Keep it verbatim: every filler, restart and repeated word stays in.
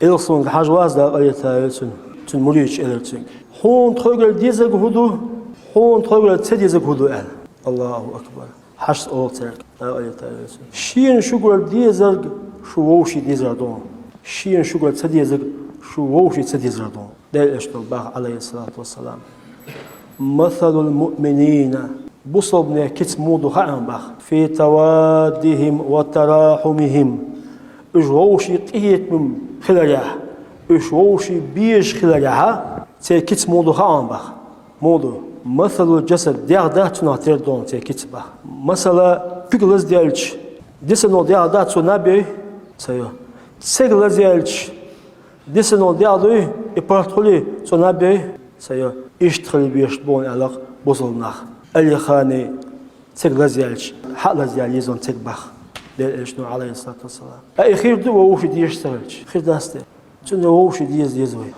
Элчано хьажа вац, Дала къахетта войла цунна, цуьнан мурдаш элира цуьнга: «Хьуна тхоьгара дезарг хӀун ду? Хьуна тхоьгара ца дезарг хӀун ду?» — аьлла. Аллаху акбар! Хьажа оха цаьрга, Дала къахетта войла цунна. Шена шуьгара дезарг шу вовшийн дезар ду. Шена шуьгара ца дезарг шу вовшийн ца дезар ду. Делан Элчано боху, Ӏалайхиссалату вассалам: «Масалул муъминина», бусалбанех кица муха ду хаьа боху, «фи таваддихим ва тарахьумихим», уьш вовшийн къинхетам хиларехь, уьш вовшийн безаш хиларехь, церан кица муха ду хаьа боху. Муха ду? «Масалул джасад», дегӀ дац цунах тера ду церан кица боху. Масала, куьг лазаделча, дисина дегӀ дац, цо наб йой? Ца йо. Церг лазаелча, дисина дегӀ дуй, и паргӀат хуьлий, цо наб йой? Ца йо. Иштта хила безаш бу аьлла бусалба нах. Алихани церг лазаелча, хьа а лазаяла еза церг боху Делан Элчано, Ӏалайхиссалату вассалам. Ткъа и хир ду вовшийн дезаш ца хилча? Хир дац те? Цуьнан вовшийн деза деза вай.